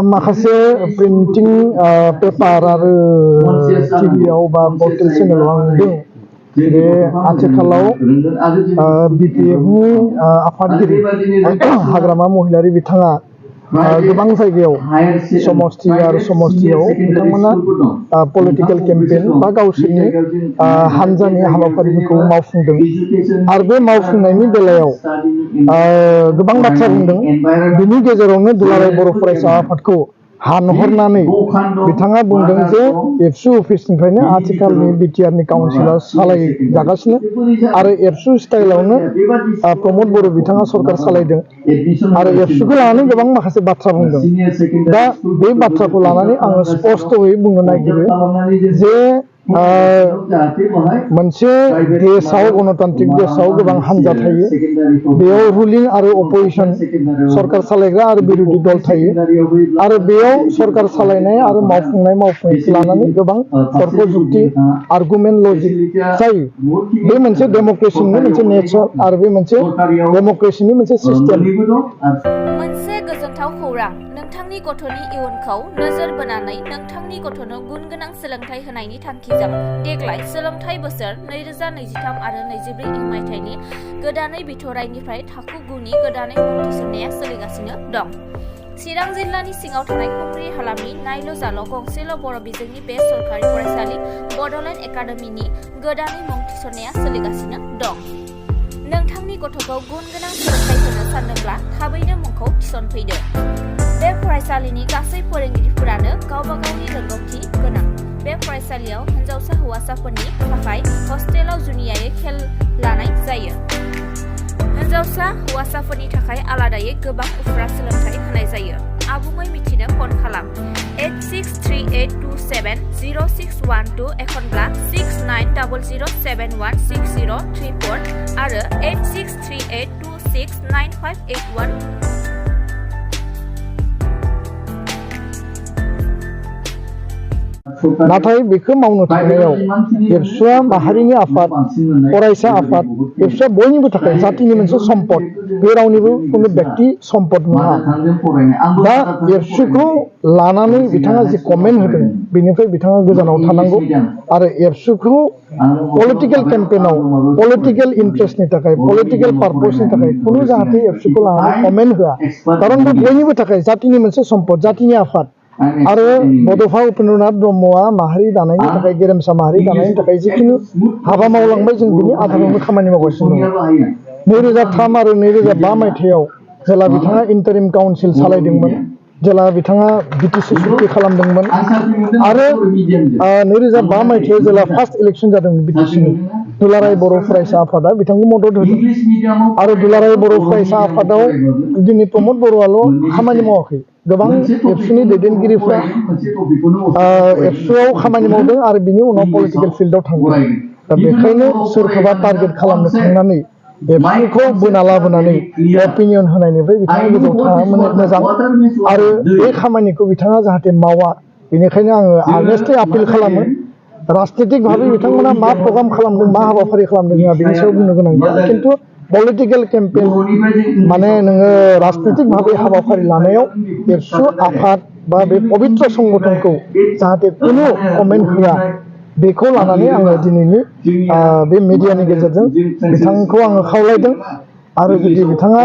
माखासे printing paper आरो टिभिआव बा पर्टेल चेनेलाव आं नुदों बे आथिखालाव बिपिएफनि आफादगिरि हाग्रामा महिलारि बिथाङा गोबां जायगायाव समस्ति आरो समस्तियाव बिथांमोना पलिटिकेल केम्पेइन बा गावसोरनि हानजानि हाबाफारिफोरखौ मावफुंदों आरो बे मावफुंनायनि बेलायाव गोबां बाथ्रा बुंदों। बिनि गेजेरावनो दुलाराय बर' फरायसा आफादखौ हानहरनानै बिथाङा बुंदों जे एबसु अफिसनिफ्रायनो आथिखालनि बिटिआरनि काउन्सिला सालायजागासिनो आरो एबसु स्टाइलावनो प्रमद बर' बिथाङा सरकार सालायदों आरो एबसुखौ लानानै गोबां माखासे बाथ्रा बुंदों। दा बे बाथ्राखौ लानानै आङो स्पष्टयै बुंनो नागिरो जे मोनसे देशआव गणतान्त्रिक देशआव गोबां हान्जा थायो, बेयाव रुलिं आरो अपोजिशन सरकार सालायग्रा आरो बिरोधी दल थायो आरो बेयाव सरकार सालायनाय आरो मावफुंनायखौ लानानै गोबां तर्क जुक्ति आर्गुमेन्ट लजिक जायो। बे मोनसे डेम'क्रेसिनि मोनसे नेचार आरो बे मोनसे डेम'क्रेसिनि मोनसे सिस्टेम। मोनसे गोजोनथाव खौरां, नोंथांनि गथ'नि इयुनखौ नोजोर बोनानै नोंथांनि गथ'नो गुन गोनां सोलोंथाइ होनायनि थांखिजों देग्लाय सोलोंथाइ बोसोर 2023 आरो 24 मायथाइनि गोदानै बिथराइनिफ्राय थाखो 9नि गोदानै मुं थिसननाया सोलिगासिनो दं। चिरां जिल्लानि सिङाव थानाय खुंग्रि हालामनि नायल' जाल' गंसेल' बर' बिजोंनि बे सरकारि फरायसालि बड'लेण्ड एकाडेमीनि गोदानै मुं थिसननाया सोलिगासिनो दं। नोंथांनि गथ'खौ गुन गोनां सोलोंथाइ होनो सानदोंब्ला थाबैनो मुंखौ थिसनफैदो। बे फरायसालिनि गासै फोरोंगिरिफोरानो गावबा गावनि रोंगौथि गोनां। बे फरायसालियाव हिन्जावसा हौवासाफोरनि थाखाय हस्टेलाव जुनियायै खेल लानाय जायो। हिन्जावसा हौवासाफोरनि थाखाय आलादायै गोबां उफ्रा सोलोंथाइ होनाय जायो। आबुङै मिथिनो फन खालाम 8638270612 एखनब्ला 6900716034 आरो 8638269581। नाथाय बेखौ मावनो थांनायाव एबसुआ माहारिनि आफाद, फरायसा आफाद, एबसुआ बयनिबो थाखाय जातिनि मोनसे सम्पद, बे रावनिबो कुनु व्यक्ति सम्पद नङा। दा एबसुखौ लानानै बिथाङा जि कमेन्ट होदों बेनिफ्राय बिथाङा गोजानाव थानांगौ आरो एबसुखौ पलिटिकेल केम्पेइनाव पलिटिकेल इन्ट्रेस्टनि थाखाय पलिटिकेल पार्पसनि थाखाय कुनु जाहाथे एबसुखौ लानानै कमेन्ट होआ, खारन बे बयनिबो थाखाय जातिनि मोनसे सम्पद, जातिनि आफाद। आरो बड'फा उपेन्द्रनाथ ब्रह्मआ माहारि दानायनि थाखाय, गेरेमसा माहारि दानायनि थाखाय जिखिनि हाबा मावलांबाय जों बिनि आधारावनो खामानि मावगासिनो दं। 2003 आरो 2005 मायथाइयाव जेला बिथाङा इन्टारिम काउन्सिल सालायदोंमोन, जेला बिथाङा बिटिसि सुक्ति खालामदोंमोन आरो 2005 मायथाइयाव जेला फार्स्ट इलेक्सन जादोंमोन बिटिसिनि, दुलाराय बर' फरायसा आफादा बिथांखौ मदद होदों आरो दुलाराय बर' फरायसा आफादाव दिनै प्रमद बर'आल' खामानि मावाखै, गोबां एबसुनि दैदेनगिरिफ्रा एबसुआव खामानि मावदों आरो बिनि उनाव पलिटिकेल फिल्डआव थांदों। दा बेखायनो सोरखौबा टार्गेट खालामनो थांनानै एबसुखौ बोना लाबोनानै अपिनियन होनायनिफ्राय बिथाङा गोजौआव थाङा मोजां आरो बे खामानिखौ बिथाङा जाहाथे मावा, बेनिखायनो आङो आगेस्टै आपिल खालामो। राजनितिक भाबै बिथांमोना मा प्रग्राम खालामदों, मा हाबाफारि खालामदों, जोंहा बिनि सायाव बुंनो गोनां गैया, खिन्थु पलिटिकेल केम्पेइन माने नोङो राजनितिक भाबै हाबाफारि लानायाव एबसु आफाद बा बे पबित्र संगठनखौ जाहाथे कुनु कमेन्ट होआ, बेखौ लानानै आङो दिनैनि बे मिडियानि गेजेरजों बिथांखौ आङो खावलायदों। आरो जुदि बिथाङा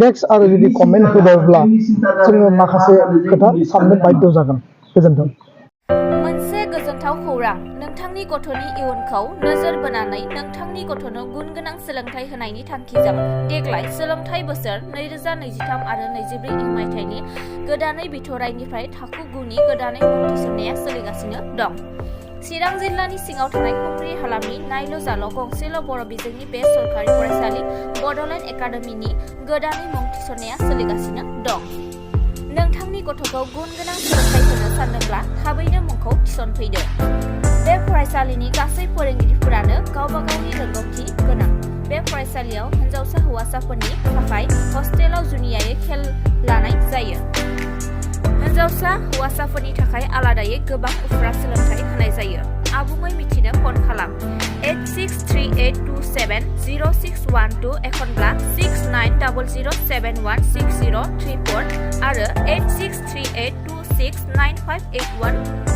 नेक्स्ट आरो जुदि कमेन्ट होबावब्ला जोङो माखासे खोथा साननो बाध्य जागोन। गोजोन्थों। मोनसे गोजोनथाव खौरां, नोंथांनि गथ'नि इयुनखौ नोजोर बोनानै नोंथांनि गथ'नो गुन गोनां सोलोंथाइ होनायनि थांखिजों देग्लाय सोलोंथाइ बोसोर 2023 आरो 24 मायथाइनि गोदानै बिथराइनिफ्राय थाखो 9नि गोदानै मुं थिसननाया सोलिगासिनो दं। चिरां जिल्लानि सिङाव थानाय खुंग्रि हालामनि नायल' जाल' गंसेल' बर' बिजोंनि बे सरकारि फरायसालि बड'लेण्ड एकाडेमीनि गोदानै मुं थिसननाया सोलिगासिनो दं। नोंथांनि गथ'खौ गुन गोनां सोलोंथाइ होनो सानदोंब्ला थाबैनो मुंखौ थिसनफैदो। बे फरायसालिनि गासै फोरोंगिरिफोरानो गावबा गावनि रोंगौथि गोनां। बे फरायसालियाव हिन्जावसा हौवासाफोरनि थाखाय हस्टेलाव जुनियायै खेल लानाय जायो। हिन्जावसा हौवासाफोरनि थाखाय आलादायै गोबां उफ्रा सोलोंथाइ होनाय जायो। आबुङै मिथिनो फन खालाम 863826 0807612 एखनब्ला 6900716034 आरो 8638269581